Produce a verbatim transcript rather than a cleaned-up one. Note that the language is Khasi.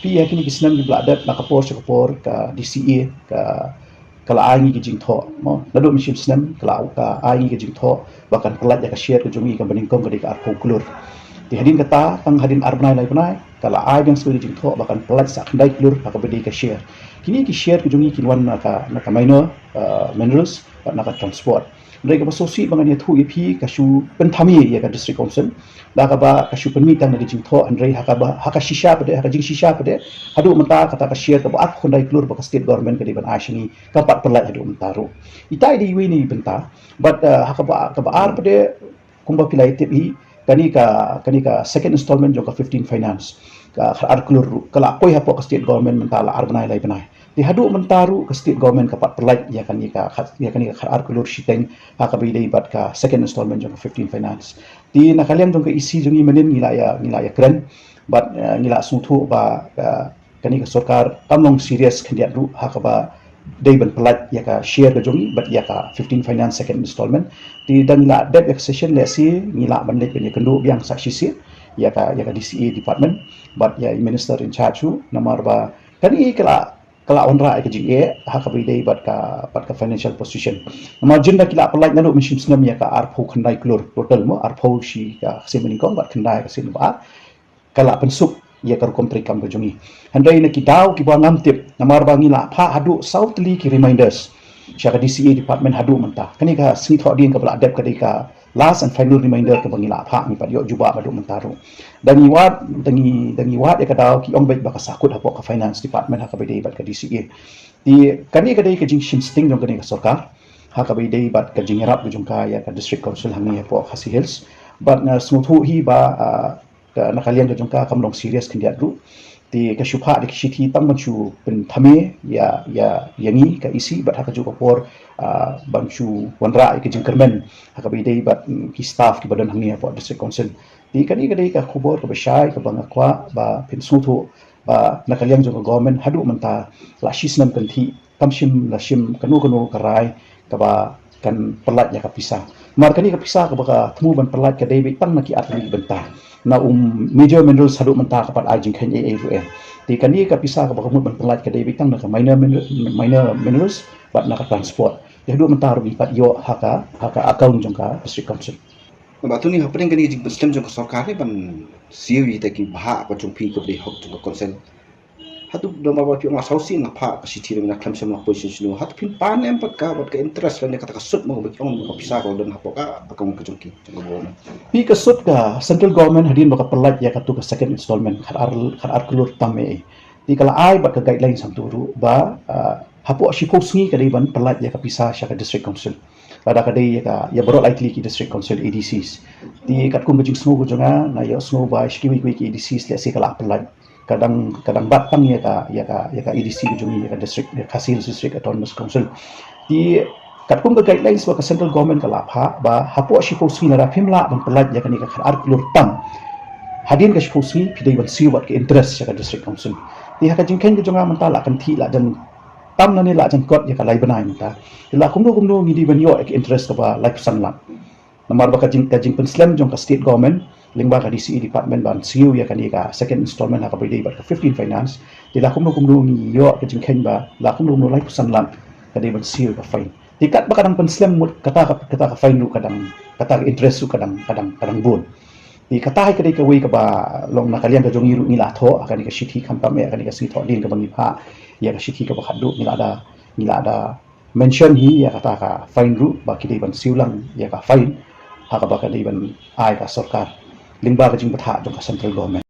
Phi, ha kine ki snem kiba la dep, na ka por sha ka por, ka D C A ka, ka la ai ngi ki jingthoh, mo. Naduh mynshem snem ka la, ka ai ngi ki jingthoh ba kan pyllait ïa ka share ka jong ngi kaba nyngkong ka dei ka arphew klur. Te hadien kata, tang hadien ar bnai lai bnai, ka la ai biang shuh ki jingthoh ba kan pyllait sa khyndai klur ha kaba dei ka share. Kine ki share ka jong ngi kin wan na ka, na ka minor, uh, minerals bad na ka transport. Hynrei kaba sngewsih ba ngan ïathuh ïa phi, ka shu pynthame ïa ka District Council, da kaba ka shu pynmih tang na ki jingthoh, hynrei ha kaba, ha ka shisha pat de, ha ka jingshisha pat de, haduh mynta kata ka share kaba arphew khyndai klur ba ka state government ka dei ban ai sha ngi, kam pat pyllait haduh mynta ruh. Ita i dei iwei na i bynta, bad, uh, ha kaba, kaba ar pat de, kumba phi la ïatip hi, kane ka, kane ka second installment jong ka fifteen finance, ka khatar klur ruh, ka la poi hapoh ka state government mynta la ar bnai lai bnai. Te haduh mynta ruh ka state government kam pat pyllait ïa kane ka khat, ïa kane ka khatar klur shiteng ha kaba ïadei bad ka second installment jong ka fifteen finance. Te na ka liang jong ka E C jong ngi mynnin ngi la ïa, ngi la ïakren bad, eh, ngi la sngewthuh ba, eh, kane ka sorkar kam long serious khyndiat ruh ha kaba dei ban pyllait ïa ka share ka jong ngi bad ïa ka fifteen finance second installment. Te da ngi la dep ïa ka session lehse ngi lah ban leit ban ïakynduh biang sa shisien ïa ka, ïa ka D C A department bad ïa i minister in charge ruh, namar ba kane ka la, ka la wanrah ïa ka jingeh ha kaba ïadei bad ka, bad ka financial position. Namar jin da ki la pyllait naduh mynshem snem ïa ka arphew khyndai klur total, mo, arphew shi ka sien ba nyngkong bad khyndai ka sien ba ar, ka la pynsuk ïa ka rukom treikam ka jong ngi. Hynrei na ki daw kiba ngam tip, namar ba ngi la phah haduh saw tylli ki reminders sha ka D C A department haduh mynta. Kane ka sngi thohdieng kaba la dep ka dei ka last and final reminder kaba ngi la phah, ngi pat ïoh jubab haduh mynta ruh. Da ngi wad, da ngi, da ngi wad ïa ka daw, ki ong beit ba ka sahkut hapoh ka finance department ha kaba ïadei bad ka D C A. Te kane ka dei ka jingshim sting jong kane ka sorkar ha kaba ïadei bad ka jingïarap ka jong ka ïa ka District Council hangne hapoh Khasi Hills. Bad nga sngewthuh hi ba, ah, ka, na ka liang ka jong ka kam long serious khyndiat ruh. Te ka shu phah da ki shithi tang ban shu pynthame ïa, ïa, ïa ngi ka E C bad ha kajuh ka por, ah, ban shu wanrah ïa ka jingkyrmen ha kaba ïadei bad, mm, ki staff kiba don hangne hapoh District Council. Te kane ka dei ka khubor kaba shai kaba nga kwah ba phin sngewthuh ba na ka liang jong ka government haduh mynta la shi snem kynthih kam shym la shim kano kano ka rai kaba kan pyllait ïa ka pisa. Namar kane ka pisa kaba ka thmu ban pyllait ka dei beit tang na ki artylli ki bynta. Na u Major Minerals haduh mynta kam pat ai jingkheiñ ei ei ruh em. Te kane ka pisa kaba ka mut ban pyllait ka dei beit tang na ka minor, miner-, minor minerals bad na ka transport. Te haduh mynta ruh ngi pat ïoh ha ka, ha ka account jong ka District Council. Bah Tony, hapdeng kane ka jingpynslem jong ka sorkar ban siew ïa kita ki bhah ka jong phi kaba dei hok jong ka council, hato namar ba phi ong la saw sien la phah ka shithi, la khlem shym la poi sha shnong, hato phin pan em pat ka, bad ka interest lane kata ka sut mo ba ki ong ka pisa ka la don hapoh ka account ka jong ki, jong ka government? Phi, ka sut ka central government hadien ba ka pyllait ïa katu ka second installment khatar, khatar klur tam ei ei. Te ka la ai bad ka guidelines hangtu ruh ba, ah, hapoh shiphew sngi ka dei ban pyllait ïa ka pisa sha ka District Council. Lada ka dei ïa ka, ïa baroh lai tylli ki District Council A D Cs. Te katkum ka jingsngew ka jong nga, nga ïohsngew ba sha kiwei kiwei ki A D Cs lehse ka la pyllait. Ka dang, ka dang bat tang ïa ka, ïa ka, ïa ka A D C ka jong ngi, ïa ka district, ïa ka Khasi Hills District Autonomous Council. Te katkum ka guidelines ba ka central government ka la phah ba hapoh shiphew sngi lada phim lah ban pyllait ïa kane ka khatar klur tam, hadien ka shiphew sngi phi dei ban siew bad ka interest sha ka District Council. Te ha ka jingkheiñ ka jong nga mynta la kynthih la jan tam lane la jan kot ïa ka lai bnai mynta. Te la kumno kumno ngi dei ban ïoh ïa ka interest kaba laiphew san lak. Namar ba ka jing, ka jingpynslem jong ka state government lyngba ka D C A department ban siew ïa kane ka second installment ha kaba ïadei bad ka fifteen finance. Te la kumno kumno ngi ïoh ka jingkheiñ ba la kumno kumno laiphew san lak ka dei ban siew ïa ka fine. Te katba ka dang pynslem mut kata ka, kata ka fine ruh ka dang, kata ka interest ruh ka dang, ka dang, ka dang bun. Te kata hi ka dei kawei kaba long na ka liang ka jong ngi ruh ngi la thoh ha kane ka shithi, khamtam eh ha kane ka sngi thohdieng kaba ngi phah ïa ka shithi kaba khatduh, ngi la da, ngi la da mention hi ïa kata ka fine ruh ba ki dei ban siew lang ïa ka fine ha kaba ka dei ban ai ka sorkar lyngba ka jingbthah jong ka central government.